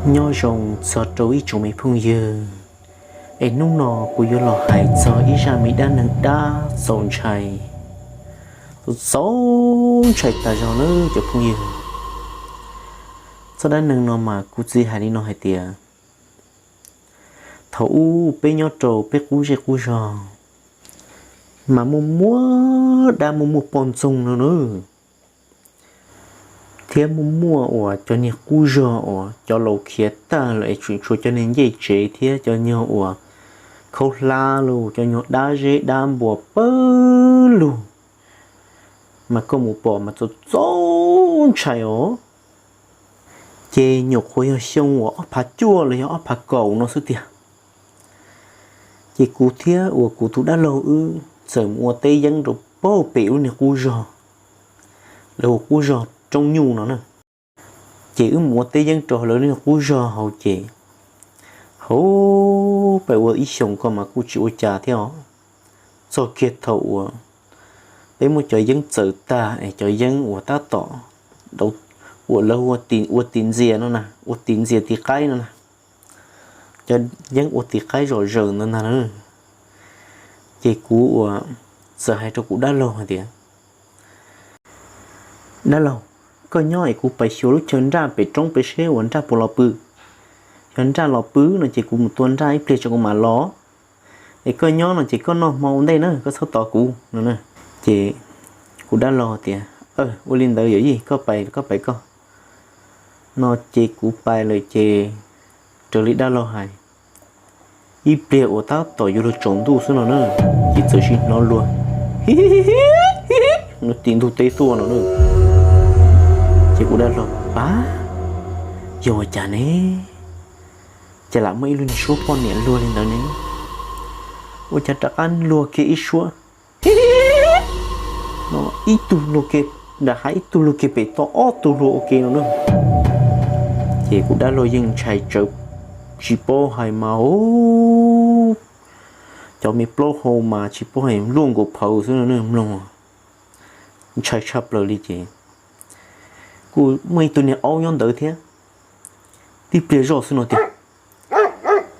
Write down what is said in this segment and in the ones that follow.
Nyob zoo txog rau ib tsoom me phooj ywg, es hnub no kuv yuav los hais txog ib zaj me dab neeg dab txaus ntshai, txaus ntshai tas zog nawb cov phooj ywg. Txoj dab neeg no mas kuv txiv hais li no hais tias, thaum ub peb nyob rau peb qub zej qub zog, mas muaj muaj dab muaj muaj poj ntxoog no na, thiab muaj muaj uas cov niag qub zog uas cov laus khiav tag lawm es tseem tshuav cov niag ncej tsev thiab cov nyuag uas khaub hlab los cov nyuag dab zeb dab npua pawg lug, mas koj mus pom mas txaus txaus ntshai os. Ces nyuam qhuav yog xyoo uas ob phav cuaj los yog ob phav kaum no xwb tiag. Ces kuv thiab uas kuv tus dab laug wb txawm mus ua teb yeeb rau pem lub niag qub zog, lawv hu qub zog Roob Nyuj no na. Ces wb mus ua teb yeeb rau lawv lub niag qub zog hauv ces, hauv peb ua ib xyoos ko mas kuj tsis ua cas thiab os. Txog kiag thaum uas peb muab cov yeeb txawm tag es cov yeeb uas tab tom uas lawv ua tis ntxias no na, ua tis ntxias tis qaib no na, cov yeeb ua tis qaib zom zaws ntawd ntag na. Ces kuv uas txawm hais rau kuv dab laug hais tias, dab laug, koj nyob es kuv pais xyuas lub chaw nraj pem roob pem seb uas nraj puas los pw. Yog nraj los pw no ces kuv mus tua nraj ib pliag tso kuv mam los. Es koj nyob no ces koj noj hmo ua ntej na, koj txhob tos kuv no. Ces kuv dab laug tias, ua li ntawd yawm yij, koj pais koj pais koj no. Ces kuv pais lawm ces raws li dab laug hais, ib pliag uas tab tom yuav luag tsaus ntuj xwb no na, ces txawm sim hnov luag hi hi hi hi hi no tim ntug teb tuaj no na. Ces kuv dab laug, pab, yog ua cas ne? Ces lam muaj ib lub niag suab poj niam luag li ntawd ne, ua cas rov qab luag kiag ib suab no, ib tug luag kiag nram hav, ib tug luag kiag pem toj, ob tug luag ua ke no na. Ces kuv dab laug yeej ntshai tsawv, tsis paub hais mas, cov me plaub hau mas tsis paub hais luaj nkaus phawv xwb no na, mloog ntshai tshaj plaws li. Ces kuj muaj ib tug niag aub nyob ntawd thiab, tib pliag zoj xwb no tiag,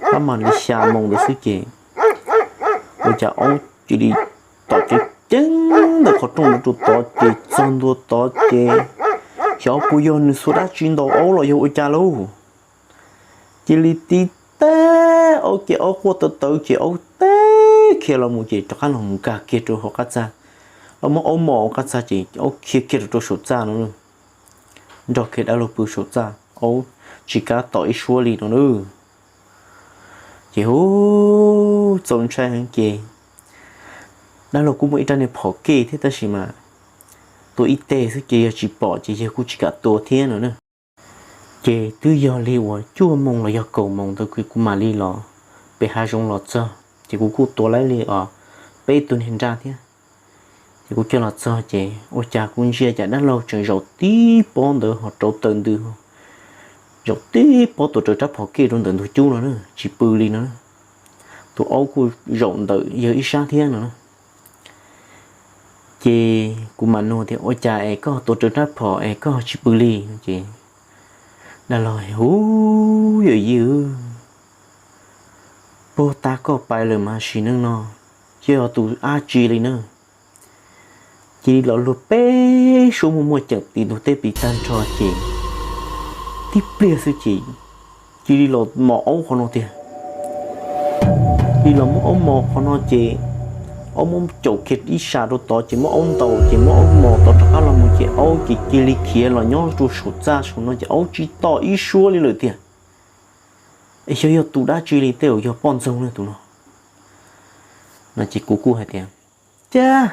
tab mam li xya moos ntawd xwb ces ua cas aub cia li tom ceev ceev ntawm qhov rooj ntawd rau tod ces txog ntua tod ces xyov puas yog nws xuas dab tsi ntaus aub los yog ua cas lauj, cia li tib teb aub ces aub quaj tawv tawv ces aub teb khiav los mus ces rov qab los mus nkag kiag rau hauv qab txaj, los muab aub mos hauv qab txaj ces aub khiav kiag rau rau saum txaj no, nrog kiag dab laug pw saum txaj, aub tsis kam tom ib suab li no na. Ces hu, txaus ntshai heev ces dab laug kuj muaj ib rab niag phom kej thiab tab sis mas tua ib teg xwb ces yog tsis pom ces yawg kuj tsis kam tua thiab no na. Ces twb yog li uas cuaj moos los yog kaum moos ntawd kuv mam li los pem hav zoov los txog ces kuv kuj tua laib li os peb tug niag nraj thiab. Ces kuv coj los txog ces ua cas kuv ntsia cas dab laug tseem zaum tib pob ntawd ho rauv taws ntws, zaum tib pob tuav rawv rab phom kej rau ntawm ntug cub no na, tsis pw li no. Tus aub kuj zaum ntawm yawg ib sab thiab no na. Ces kuv mam nug tias ua cas es koj tuav rawv rab phom es koj tsis pw li no ces dab laug, hu, yawm yij, puag ta koj pais lawm mas sim neej no xyov yog tus dab tsi li na, cia li los luag peb suab muaj muaj ceem tim ntug teb pis tag nrho ces tib pliag xwb ces cia li los mos aub qhov no tiag. Cia li los muab aub mos qhov no ces aub muab caum kiag ib sab rau tod ces muab aub ntaus ces muab aub mos tod rov qab los mus ces aub ces cia li khiav los nyob rau saum txaj saum no ces aub tsis tom ib suab li lawm tiag. Es xyov yog tus dab tsi li, tej zaum yog poj ntxoog na tus no no ces kuv kuj hais tias, Cas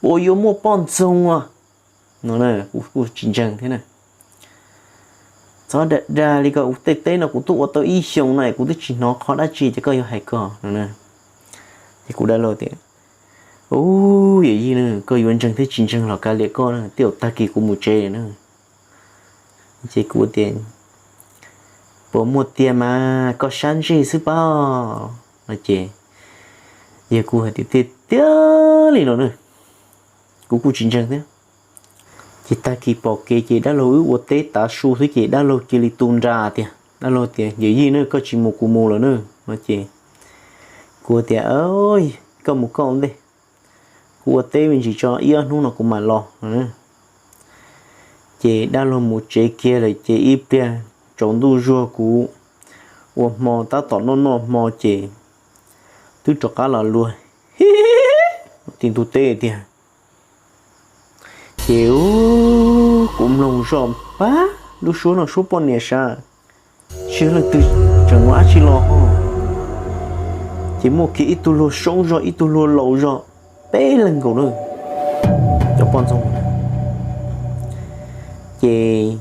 puas yuav muaj poj ntxoog a? No kuv kuj tsis ntseeg thiab na. Txhob dag dag li ko, kuv tej teb no kuv twb ua tau ib xyoos no es kuv twb tsis hnov qhov dab tsi ces koj yuav hais ko no. Ces kuv dab laug tias, Ub, yawm yij, koj yuav ntseeg thiab tsis ntseeg los kav liam koj na, tej zaum tag kis kuv mus tsev na. Ces kuv tias, Puas muaj tiag mas koj sab ntseg xwb pob? No ces yawg kuj hais tias, Tiag tiag li no na. Kuv kuj tsis ntseeg thiab. Ces tag kis pom kev ces dab laug wb ua teb tav su xwb ces dab laug cia li tu nra tiag. Dab laug tias, Yawm yij na, koj tsis mus kuv mus lawm na. No ces kuv tias, Koj mus koj ntej, kuv ua teb me ntsis tso, ib ob hnub no kuv mam los no. Ces dab laug mus tsev kiag lawm ces ib pliag tsaus ntuj zuag kuv ua hmo tab tom noj noj hmo ces twb rov qab los luag ti ntug teb tiag. Ces kuv mloog zoj pab lub suab no suab poj niam sav, tsis yog leej twg, tseem ua dab tsi los ho. Ces muaj kiag ib tug luag soob zog ib tug luag laus zog, peb leeg nkaus na, cov poj ntxoog. Ces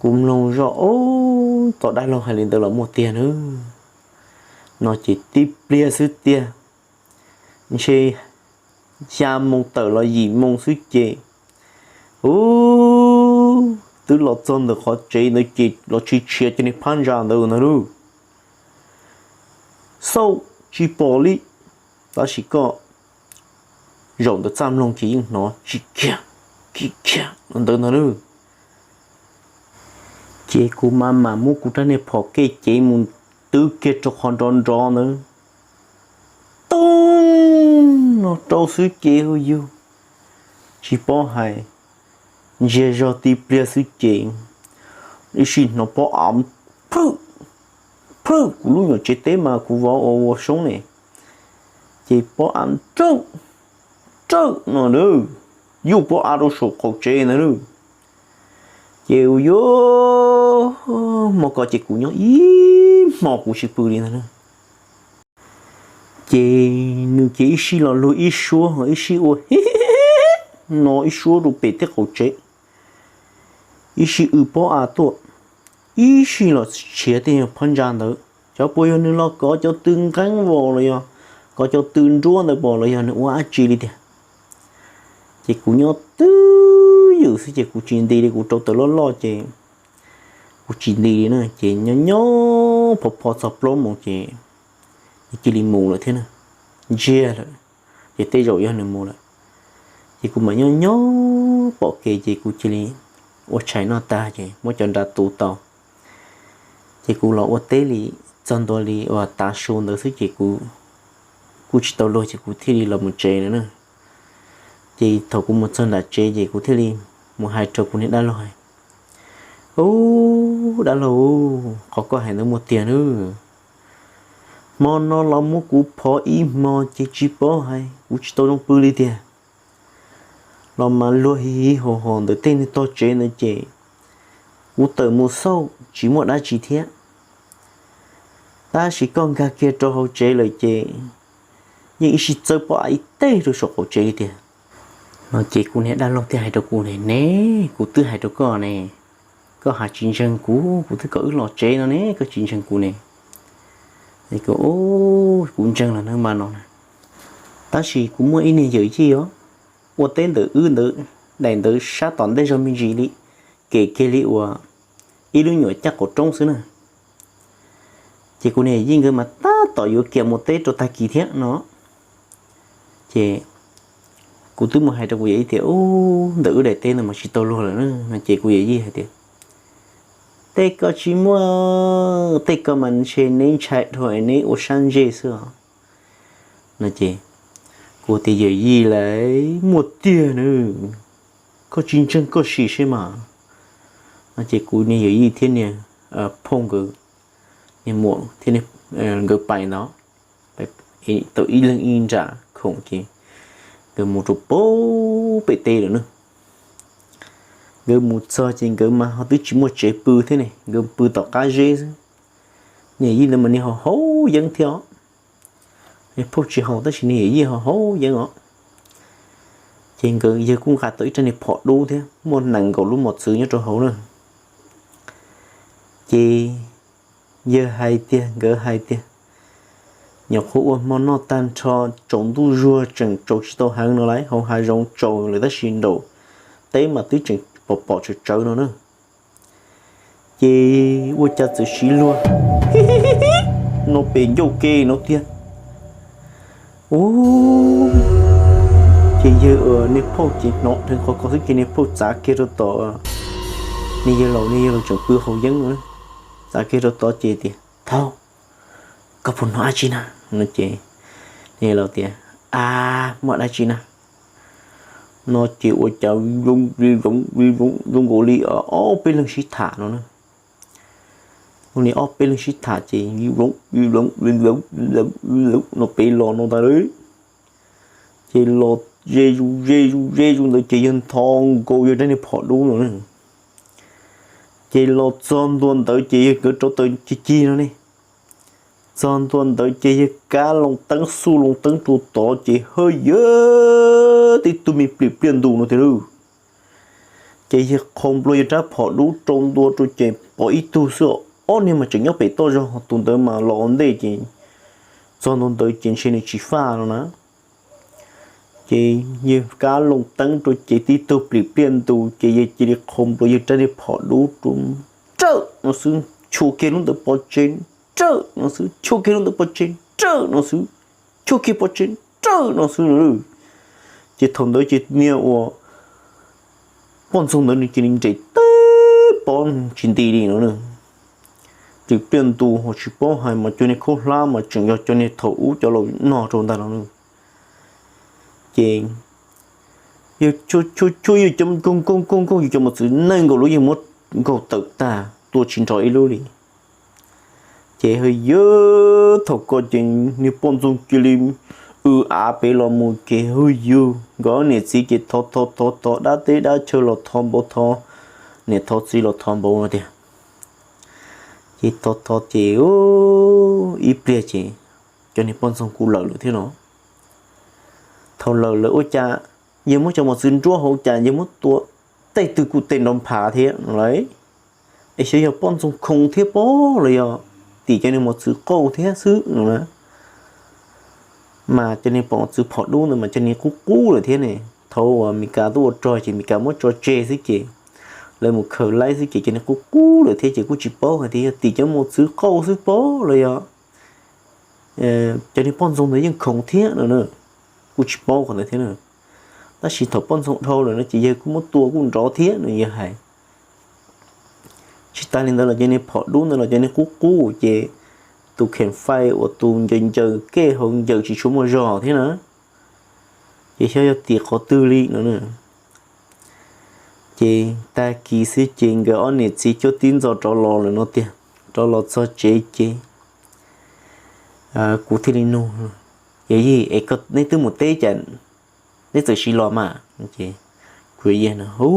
kuv mloog zoj, Ub, tom dab laug hais li ntawd los muaj tiag na. No ces tib pliag xwb tiag, ntshe xya moo tawm los yim moo xwb ces, ub, twb los txog ntawm qhov tsev ntawd ces los tsis tshiav cov niag phab ntsa ntawd ntag lauj. Xauj tsis pom li, tab sis koj zaum ntawm txaj mloog ces yeej hnov tsis kiag, kiag kiag ntawd ntag lauj. Ces kuv mam mam muab kuv rab niag phom kev cev mus twb kiag rau qhov nrov nrov ntawd, toog no rau xwb ces hu yug, tsis paub hais, ntsiag zog tib pliag xwb ces ib sij hnov pob av plhawj, plhawj, kuv lub nyuam tsev teb mas kuv vov ua ua soob ne, ces pob av rawj, rawj no na, yuj pob av rau saum qaum tsev ntag lauj. Ces ua yuav hmo ko ces kuv nyob ib hmo kuv tsis pw li ntag lauj. Ces nws ces ib sij los luag ib suab ho ib sij ua hi no ib suab rau pem tej qaum tsev, ib sij w pob av tuaj, ib sij los tshiav tej phab ntsa ntawd. Xyov puas yog nws los kov cov tw nqeeb vos los yog kov cov tw nruab ntawd pom los yog nws ua dab tsi li tiag. Ces kuv nyob twj ywm xwb ces kuv tsis nti li, kuv rau taws loj loj ces kuv tsis nti li na, ces nyob nyob pho pho txog plaub moos ces nws cia li mus lawm thiab na, ntsiag lawm, ces tej zaum yog nws mus lawm. Ces kuv mam nyob nyob pom kev ces kuv cia li ua tshais noj tag ces muab cov nra tu tau. Ces kuv los ua teb li txog ntua li uas tav su ntawd xwb ces kuv kuj tsis tau luag ces kuv thiaj li los mus tsev lawm na. Ces thaum kuv mus txog nram tsev ces kuv thiaj li mus hais rau kuv niag dab laug hais, Ub, dab laug, qhov koj hais ntawd muaj tiag nawb. Hmo no los muab kuv phov ib hmo ces tsis paub hais kuv tsis tau zoo pw li tiag. Los mas luag hi hi hos hos ntawm tej neeg tog tsev ntawd ces kuv tawm mus xauj tsis muaj dab tsi thiab. Tab sis koj nkag kiag rau hauv tsev lawm ces yeej ib sij txawb pob av ib teg rau saum qaum tsev li tiag. No ces kuv niag dab laug thiaj hais rau kuv ne, Ne, kuv twb hais rau koj ne, koj hais tsis ntseeg kuv, kuv twb kom wb los tsev no ne koj tsis ntseeg kuv ne. Kuv ntseeg los na mas no na. Tab sis kuv muaj ib niag yawm yij os, ua teb ntawm wb ntawd, daim ntawd sab tom ntej zog me ntsis li, kem kiag li uas ib lub nyuam caj qaum roob xwb na. Ces kuv niag yij nkawd mas tab tom yuav kiag mus teb rau tag kis thiab no. Ces kuv twb mus hais rau kuv yawm yij tias, Ub, ntawm wb daim teb ntawd mas tsis tau luag lawm na. No ces kuv yawm yij hais tias, Tej ko tsis muaj, tej ko mas ntshe neb ntshai dhau neb ua sab ntsej xwb os. No ces kuv tias, Yawm yij, lawv muaj tiag na, koj tsis ntseeg koj sim seb mas. No ces kuv niag yawm yij thiab niag phauj nkawd, niag muam thiab nkawd pais ntawd, tau ib leeg ib nra khoom ces nkawd mus rau pem teb lawm na. Nkawd mus txog ces nkawd mas ho twb tsis muaj tsev pw thiab ne, nkawd pw tom qab zeb xwb. Niag yij ntawd mas niag haus haus yeeb thiab os. Niag phauj tsis haus tab sis niag yawm yij haus haus yeeb os. Ces nkawd yawg kuj nqa tau ib rab niag phom dub thiab muaj nees nkaum lub mos txwv nyob rau hauv na. Ces yawg hais tias, nkawd hais tias, Nyuam qhuav ua hmo noj tag nrho, tsaus ntuj zuag tseem tsaus tsis tau heev no lauj, hauv hav zoov tsaus lawm tab sis nraum teb mas twb tseem pom pom tsawv tsawv no na. Ces ua cas txawm siv luag no pem ncauj ke no tiag. Ub, ces yawg niag phauj ces hnov dheev qhov ko xwb ces niag phauj txav kiag rau tom niag yawg laus, niag yawg laus tseem pw haus yeeb no. Txav kiag rau tod ces tias, Thaub, koj puas hnov dab tsi na? No ces nws los tias, Ab, muaj dab tsi na? No ces ua cas zoo nkaus li ob peb leeg sib tham no na. Ua li ob peb leeg sib tham ces zoo no pem los no tas li. Ces los ze zus ze zus ze zus ntawd ces yawg ntho nkaus yawg rab niag phom dub no na. Ces los txog ntua ntawd ces yawg kawv rau taws cig cig no ne. Txog ntua ntawd ces yawg kab loo teeb xuj loo teeb rau tod ces hawj yawg tib tug me plim pliaj ntus no tiag lauj. Ces yawg qhau nplua yawg rab phom dub rau ntua rau ces pom ib tug xwb, ob niag mas tseem nyob pem toj zog, tus ntawd mas los ua ntej ces txog ntua ntawd ces ntshe nws tsis faj no na. Ces yawg kab loo teeb rau ces tib tug plim pliaj ntus ces yawg cia li qhau nplua yawg rab niag phom dub rau nrawm no xwb, chua kiag lub ntawd pov tseg nrawm no xwb, chua kiag lub ntawd pov tseg nrawm no xwb, chua kiag pov tseg nrawm no xwb na. Ces thaum ntawd ces niag uas poj ntxoog ntawd nws cia li nres teb pob tsis nti li no na. Plim pliaj ntus ho tsis paub hais mas cov niag khaub hlab mas tseem yog cov niag thaum ub cov laus nog rau ntag no na. Ces yawg chua chua chua yawg cov nkaug nkaug nkaug nkaug yawg cov mos txwv neej nkaus lub yawg muab nkaug tawm tag tua tsis nrov ib lub li. Ces hwj yawg thaum ko ces niag poj ntxoog cia li w av pem los mus ces hwj yawg nkawd niam txiv ces thov thov thov thov dab teb dab chaw los thov npauv thov niam thov txiv los thov npauv no tiag. Ces thov thov ces ib pliag ces cov niag poj ntxoog kuj lawm lawm thiab no. Thaum lawm lawm ua cas yawg muab cov mos txwv nruab hauv cas yawg muab tua tej twg kuj tej nrov nphav thiab no lauj. Es xyov yog poj ntxoog khoo thiab pob los yog tim cov niag mos txwv qauj thiab xwb no na. Mas cov niag pom txwv phom dub ntawd mas cov niag qub qub lawm thiab ne. Thaum uas Mes Kas tuaj ua rog ces Mes Kas muab tso tseg xwb ces lawv mus khaws laib xwb ces cov niag qub qub lawm thiab ces kuj tsis paub hais tias yog tim cov mos txwv qauj xwb pob los yog cov niag poj ntxoog ntawd yeej khoov thiab no na. Kuj tsis paub qhov ntawd thiab na. Tab sis thaum poj ntxoog dhau lawm no ces yawg kuj muab tua kuj nrov thiab no yawg hais. Tsis tas li ntawd los cov niag phom dub ntawd los cov niag qub qub ces tus kheem fais uas tus ncaws ncaws kej hauv ncaws tsis tshua muaj zog thiab na. Ces xyov yog tim qhov twg li no na. Ces tag kis xwb ces nkawd ob niam txiv cuab tib ntxo rov los lawm no tiag. Rov los txog tsev ces kuv thiaj li nug, Yawm yij, es neb twb mus teb cas neb txawm sim los mas? Kuv, Yawm yij, hu,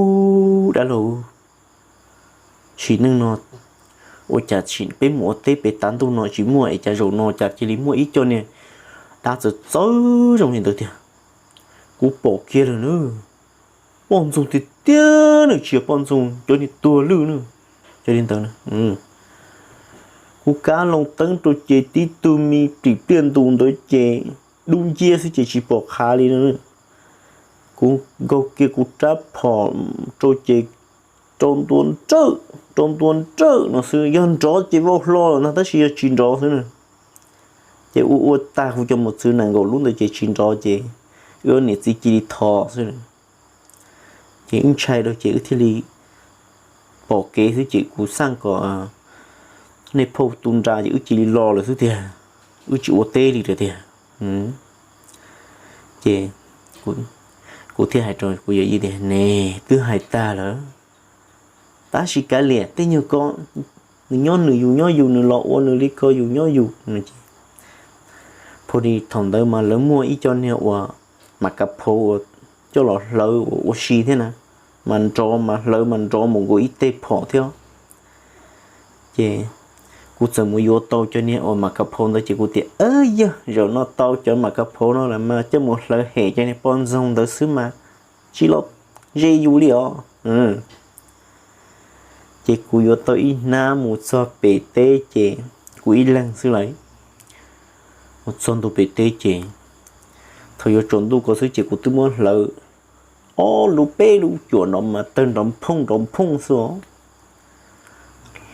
dab laug, sim neej no ua cas peb mus ua teb pem tav ntuj no tsis muaj es cas zaum no cas cia li muaj ib co niag dab txawv txawv zoo li ntawd tiag. Kuv pom kiag lawm na, poj ntxoog tiag tiag, nws tsis yog poj ntxoog, cov niag tuag lwj na, cov li ntawd na. Kuv kav loo teeb rau ces tib tug me plim pliaj ntus ntawd ces dub nciab xwb ces tsis pom qha li na. Kuv nkaug kiag kuv rab phom rau ces rau ntua nrawm, rau ntua nrawm no xwb, yog nrov ces vau hlo lawm ntag tab sis yog tsis nrov xwb na. Ces ua ua tag kuv cov mos txwv nees nkaum lub ntawd ces tsis nrov ces wb niam txiv cia li thov xwb. Ces wb ntshai rau ces wb thiaj li pom kev xwb ces kuv xaj kom nej phauj tu nra ces wb cia li los lawm xwb tiag, wb tsis ua teb li lawm tiag. Ces kuv thiaj hais rau kuv yawm yij tias, Ne, twb hais tag lawm, tab sis kav liam, tej nyuag ko nws nyob nws, yus nyob yus, nws los ua nws li ko, yus nyob yus. Pha li thaum ntawd mas lawv muaj ib co niag uas mas kav phauv uas coj los hlawv ua si thiab na, mas nrov mas hlawv mas nrov mus nkaus ib teg phom thiab. Ces kuv txawm mus yuav tau cov niag uas mas kav phauv ntawd ces kuv tias, Yog zaum no tau cov mas kav phauv no lawm mas coj mus hlawv hem cov niag poj ntxoog ntawd xwb mas tsis los ze yus li os. Ces kuv yuav tau ib hnab mus txog pem teb ces kuv ib leeg xwb lawm. Mus txog ntua pem teb ces thaum yuav tsaus ntuj ko xwb ces kuv twb muab hlawv ob lub peb lub cuam nrov mas tawg nrov phooj nrov phooj xwb os.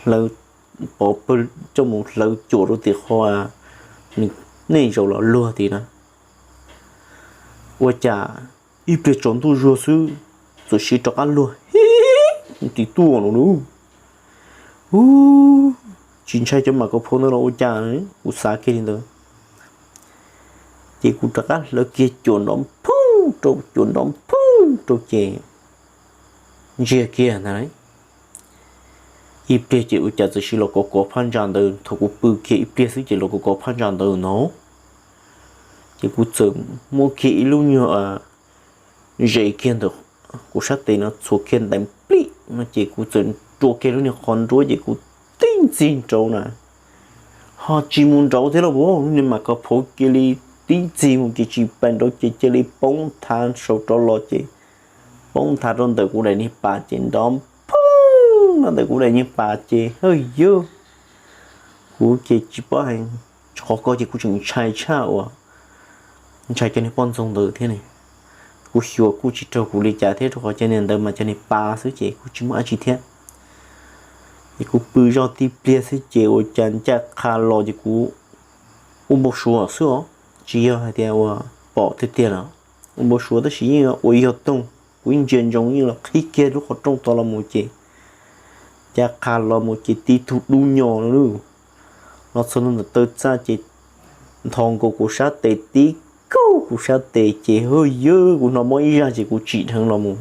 Hlawv pov pawg coj mus hlawv cuam rau tim qhov nws, nej zaum los luag tim na. Ua cas ib pliag tsaus ntuj zuag xwb, txawm siv rov qab luag hib tim tuaj no lauj. Ub, tsis ntshai cov mas kaus phauv ntawd los ua cas, kuv xav kiag li ntawd. Ces kuv rov qab hlawv kiag cuam nrov phooj rau, cuam nrov phooj rau ces ntsiag kiag ntag. Ib pliag ces ua cas txawm sis los kov kov phab ntsa ntawd, thaum kuv pw kiag ib pliag xwb ces los kov kov phab ntsa ntawd no. Ces kuv txawm muab kiag ib lub nyuag zes kiag ntawm kuv sab tes no txhuav kiag ntais plij no ces kuv txawm rua kiag lub niag qhov nruab ces kuv tib ntxig nraud na, ho tsis mus nraud thiab lauj, lub niag mas kaus phauv cia li tib ntxig mus ces tsis pais nraud ces cia li poob thav saum rov los ces poob thav rau ntawm kuv daim niag pas ces nrov phooj no ntawm kuv daim niag pas ces hawj yug, kuv ces tsis paub hais, qhov ko ces kuv tseem ntshai tshaj uas ntshai cov niag poj ntxoog ntawd thiab ne. Kuv xyuas kuj tsis raug kuv li cas thiab rau qhov cov niag ntawd mas cov niag pas xwb ces kuj tsis muaj dab tsi thiab. Ces kuv pw zoj tib pliag xwb ces ua cas ncaj qha los ces kuv ua npau suav xwb os, tsis yog hais tias ua pom tiag tiag los ua npau suav tab sis yeej ua yog toog, kuv yeej ntsia ntsoov yeej los qhib kiag lub qhov rooj to los mus ces ncaj qha los mus ces tib tug dub nyos no los txog ntawm taw txaj ces nthos nkaus kuv sab tes tib kaug kuv sab tes ces hawj yug kuv hnov mob ib zaj ces kuv tsim dheev los mus.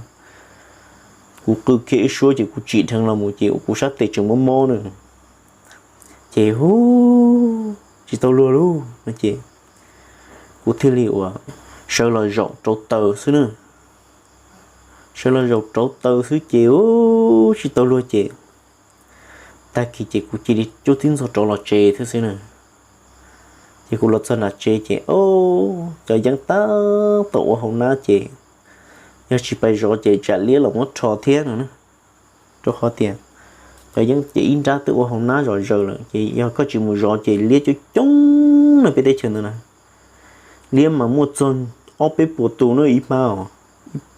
Kuv qw kiag ib suab ces kuv tsim dheev los mus ces kuv sab tes tseem mob mob na. Ces hu, tsis tau luag lauj no ces kuv thiaj li uas sawv los zaum rauv taws xwb na. Sawv los zaum rauv taws xwb ces hu, tsis tau luag ces tag kis ces kuv cia li cuab tib ntxog rov los tsev thiab xwb na. Ces kuv los txog nram tsev ces o, cov yeeb tab tom ua hauv nab ces yog tsis pais zov ces tsam liab los muab rho thiab no na. Rau qhov tias cov yeeb ces ib nrab twb ua hauv nab zom zaws lawm ces yog koj tsis mus zov ces liab coob coob na peb teb chaws ntawd na. Liab mas muaj txog ob peb puas tus na ib pab os.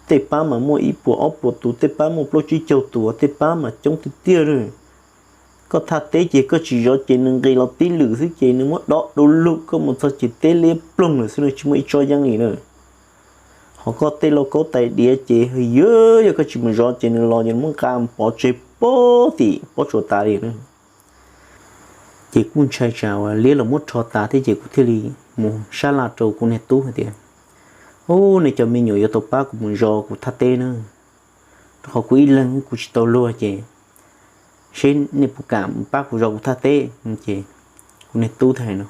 Tej pab mas muaj ib puas ob puas tus, tej pab muaj plaub tsib caug tus, tej pab mas coob tiag tiag li. Koj thaj teb ces koj tsis zov ces nws nqis los tib lwm xwb ces nws muab dob du lug, koj mus txog ces teb liab ploog lawm xwb na, tsis muaj ib tsob yeeb li na. Ho koj tej lauj kaub tais diav ces yog, yog koj tsis mus zov ces nws los ces nws muab nqa pov tseg pob tim pob tsuas tas li na. Ces kuj ntshai tsam uas liab los muab rho tas thiab ces kuv thiaj li mus sab laj rau kuv niag tub hais tias, Ub, nej cov me nyuam yuav tau pab kuv mus zov kuv thaj teb na, rau qhov kuv ib leeg kuv tsis tau luag ces seb nej puas kam pab kuv zov kuv thaj teb. Ces kuv niag tub thiaj hais no,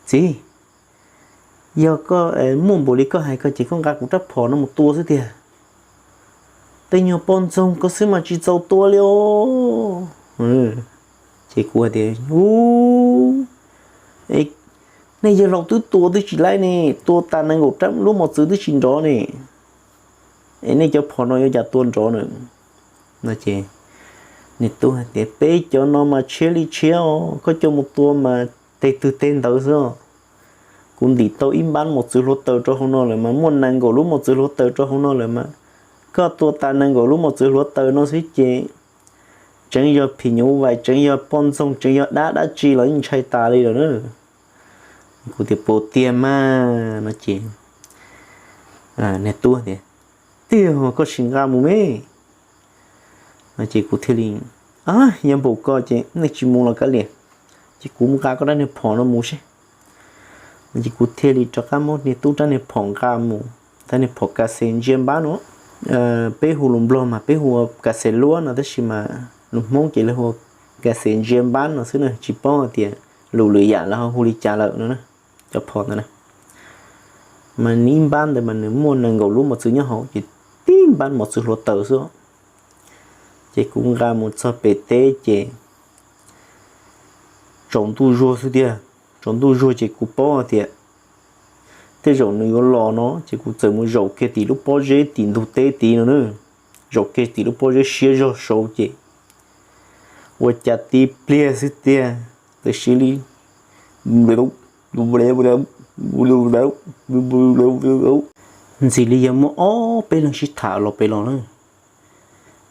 Txiv, yog koj muaj npaum li koj hais ko ces koj nqa kuv rab phom no mus tua xwb tiag. Tej nyuag poj ntxoog ko xwb mas tsis txaus tua li os. Ces kuv hais tias, Ub, nej yawg laus twb tua twb tsis laib ne, tua tas nees nkaum rab lub mos txwv twb tsis nrov ne, es nej cov phom no yuav cas tua nrov na? No ces niag tub hais tias, Peb cov no mas tshiab li tshiab os, koj coj mus tua mas teg twg teg ntawd xwb os. Kuv ntim tau ib npab mos txwv hluav taws rau hauv no lawm mas, muaj nees nkaum lub mos txwv hluav taws rau hauv no lawm mas, koj tua tas nees nkaum lub mos txwv hluav taws no xwb ces tseev yog phim nyuj vais, tseev yog poj ntxoog, tseev yog dab dab tsi los yeej ntshai tas li lawm na. Kuv tias, Puas tiag mas? No ces niag tub tias, Tiag, koj sim nqa mus me. No ces kuv thiaj li, Yog npaum ko ces nej tsis mus los kav liam, ces kuv nqa koj rab niag phom no mus seb. No ces kuv thiaj li rov qab muab niag tub rab niag phom nqa mus, rab niag phom kas xes ntsia npab no. Peb hu lus Nplog mas peb hu ua kas xes luab no tab sis mas lus Hmoob ces lawv hu ua kas xes ntsia npab no xwb na, tsis paub hais tias lus lwm yam lawv ho hu li cas lawm no na. Cov phom ntawd na, mas ib npab ntawd mas nws muaj nees nkaum lub mos txwv nyob hauv ces tib npab mos txwv hluav taws xwb. Ces kuv nqa mus txog pem teb ces tsaus ntuj zuag xwb tiag. Tsaus ntuj zuag ces kuv paub hais tias tej zaum nws yuav los no ces kuv txawm mus zaum kiag tim lub pob zeb tim ntug teb tid no na. Zaum kiag tim lub pob zeb siab zog saud ces ua cas tib pliag xwb tiag, tam sim li ntxim li yog muaj ob peb leeg sib tham los pem los na.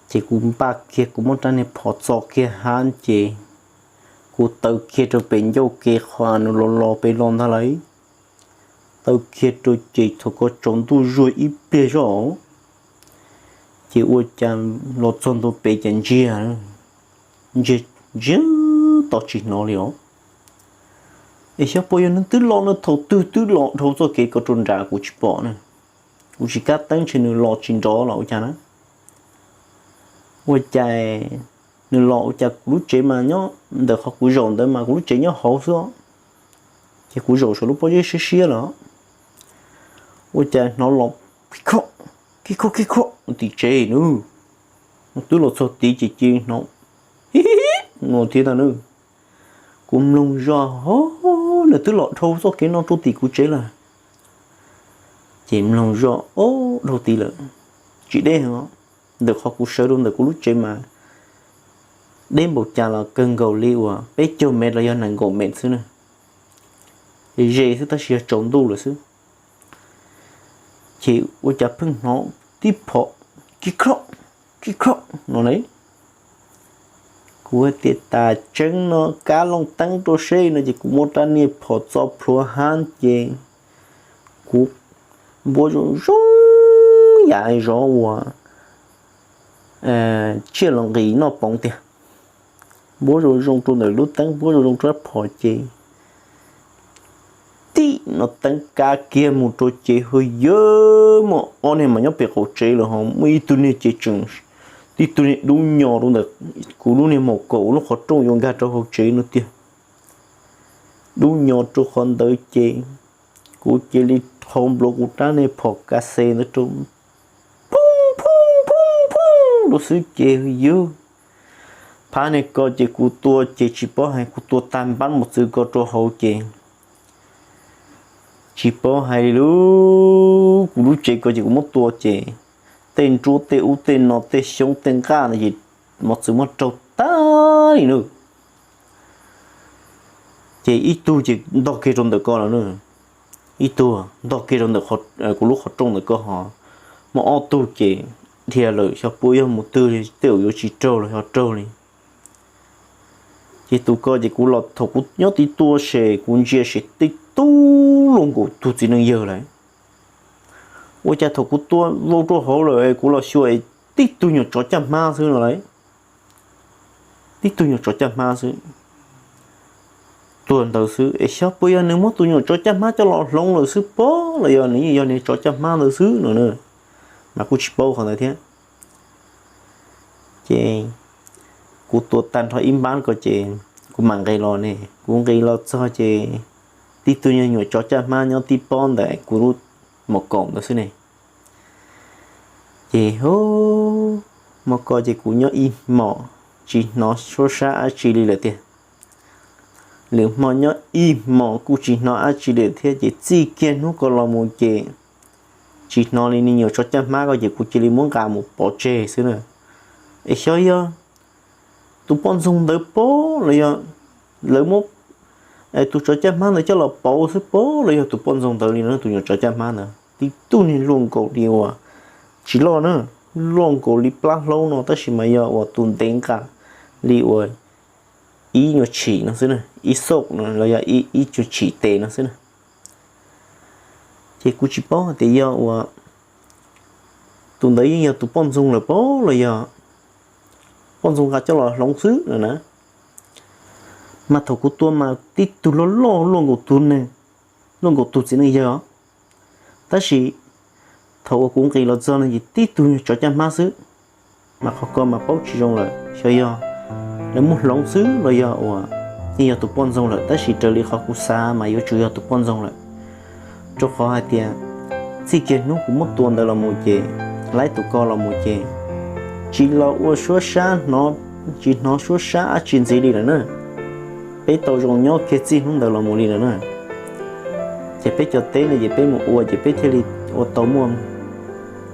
Ces kuv npaj kiag kuv muab rab niag phom txo kiag hab ces kuv taw kiag rau pem ncauj kev qhov nws los los pem los ntag lauj. Taw kiag rau ces thaum ko tsaus ntuj zuag ib pliag zoj, ces ua cas los txog ntua pem ces ntsiag, ntsiag, ntsiag tos tsis hnov li os. Es xyov puas yog nws twb los no, thaum twg twb los dhau txoj kev ko rau nrad kuv tsis pom na. Kuv tsis kab teeb ntshe nws los tsis nrov los ua cas na. Ua cas nws los ua cas kuv lub tsev mas nyob ntawm qhov kuv zaum ntawd mas kuv lub tsev nyob hauv xwb, ces kuv zaum saum lub pob zeb siab siab lawm. Ua cas hnov los kib khoj kib khoj kib khoj tim tsev nws, twb los txog tid ces cia li hnov hi hi hi no thiab ntag nws. Kuv mloog zoj ho, nws twb los dhau txoj kev no rau tim kuv tsev lawm. Ces mloog zoj ob dhau tid lawm, tsis deb heev, ntawm qhov kuv sawv rau ntawm kuv lub tsev mas deb npaum cas los kawg nkaus li uas peb caug mev los yog nees nkaum mev xwb na. Ze xwb tab sis yog tsaus ntuj lawm xwb. Ces ua cas pheej hnov tib phom kib khoj kib khoj no ne. Kuv hais tias tas tseeb no kab looj teeb rau seb no ces kuv muab rab niag phom txo plhuav hab ces kuv npuab zoo zoo yam zov uas tsiaj los nqis noj poov tiag. Npuab zoo zoo rau ntawm lub teeb, npuab zoo zoo rau rab phom ces tib no teeb kab kiag mus rau ces hwj yawg, muaj ob niag mas nyob pem qaum tsev lawm ho muaj ib tug niag ces tseem, tib tug niag dub nyo rau ntawm kuv lub niag maum kaum lub qhov rooj yuav nkag rau hauv tsev no tiag. Dub nyo rau qhov ntawd ces kuv cia li qhau npluav kuv rab niag phom kas xes ntawd rau, phooj phooj phooj phooj rau xwb ces hwj yawg, phab niag ko ces kuv tua ces tsis paub hais kuv tua tag npab mos txwv ko rau hauv ces tsis paub hais li lub, kuv lub tsev ko ces kuv muab tua ces tej nruab tej ub tej no tej xyoob tej nqaj no ces mos txwv muab raug tag li na. Ces ib tug ces ntog kiag rau ntawm ko lawm na, ib tug ntog kiag rau ntawm kuv lub qhov rooj ntawm ko ho, muaj ob tug ces dhia lawm, xyov puas yog mus twg li, tej zaum yuav tsis raug los xyov raug li. Ces tus ko ces kuv los thaum kuv nyob tid tua ces kuv ntsia ces tib tug luaj nkaus tug txiv neej yawg lawm. Ua cas thaum kuv tua vau rau hauv lawm kuv los xyuas tib tug nyuam tsov caj hmab xwb no lauj. Tib tug nyuam tsov caj hmab xwb. Tuag ntawd xwb es xyov puas yog nws muab tus nyuam tsov caj hmab coj los hloov lawm xwb pob los yog nws yeej yog niag tsov caj hmab ntawd xwb no na. Mas kuj tsis paub qhov ntawd thiab. Ces kuv tua tag nrho ib npab ko ces kuv mam nqis los ne, kuv nqis los txog ces tib tug nyuag nyuam tsov caj hmab nyob tib pob ntawm kuv lub mos kaum ntawd xwb ne. Ces hu, hmo ko ces kuv nyob ib hmos tsis hnov suab sab dab tsi li lawm tiag. Lwm hmo nyob ib hmos kuj tsis hnov dab tsi li thiab ces txij kiag hnub ko los mus ces tsis hnov li. Niag nyuam tsov caj hmab ko ces kuv cia li muab nqa mus pov tseg xwb na. Es xyov yog tus poj ntxoog ntawd pob los yog lawv muab tus tsov caj hmab ntawd coj los pauv xwb pob los yog tus poj ntxoog ntawd li no, tus nyuam tsov caj hmab ntawd tib tug niag luaj nkaus li uas tsis loj na, luaj nkaus li plab hlaub no tab sis mas yog uas tus ntev nqa li uas ib nyuag tshim no xwb na, ib xauj no los yog ib nyuag tshim tes no xwb na. Ces kuv tsis paub hais tias yog uas tus ntawd yeej yog tus poj ntxoog lawm pob los yog poj ntxoog nqa coj los hloov xwb no na. Mas thaum kuv tua mas tib tug loj loj luaj nkaus tus neeg, luaj nkaus tus txiv neej yawg os. Tab sis thaum uas kuv nqis los txog no ces tib tug nyuag tsov caj hmab xwb. Mas qhov ko mas paub tsis zoo lawm, xyov yog lawv muab hloov xwb los yog uas yeej yog tus poj ntxoog lawm, tab sis raws li qhov kuv xav mas yuav tsum yog tus poj ntxoog lawm. Rau qhov hais tias txij kiag hnub kuv muab tua ntawd los mus ces, laib tus ko los mus ces tsis los ua suab sab hnov, tsis hnov suab sab dab tsi ntxiv li lawm na. Peb tau zoo nyob kiag txij hnub ntawd los mus li lawm na. Ces peb cov teb no ces peb mus ua ces peb thiaj li ua tau muaj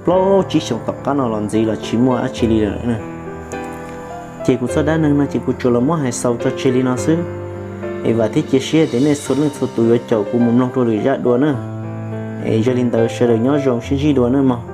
plaub tsib xyoos tom qab no los ntxiv los tsis muaj dab tsi li lawm. Ces kuv txoj dab neeg no ces kuv tsuas los muab hais xaus tso tseg li no xwb. Es vam thiab cia siab tias nej txhua leej txhua tus yuav caum kuv mus mloog rau lwm zaj dua na. Es yog li ntawd sawv daws nyob zoo sib ntsib dua na mog.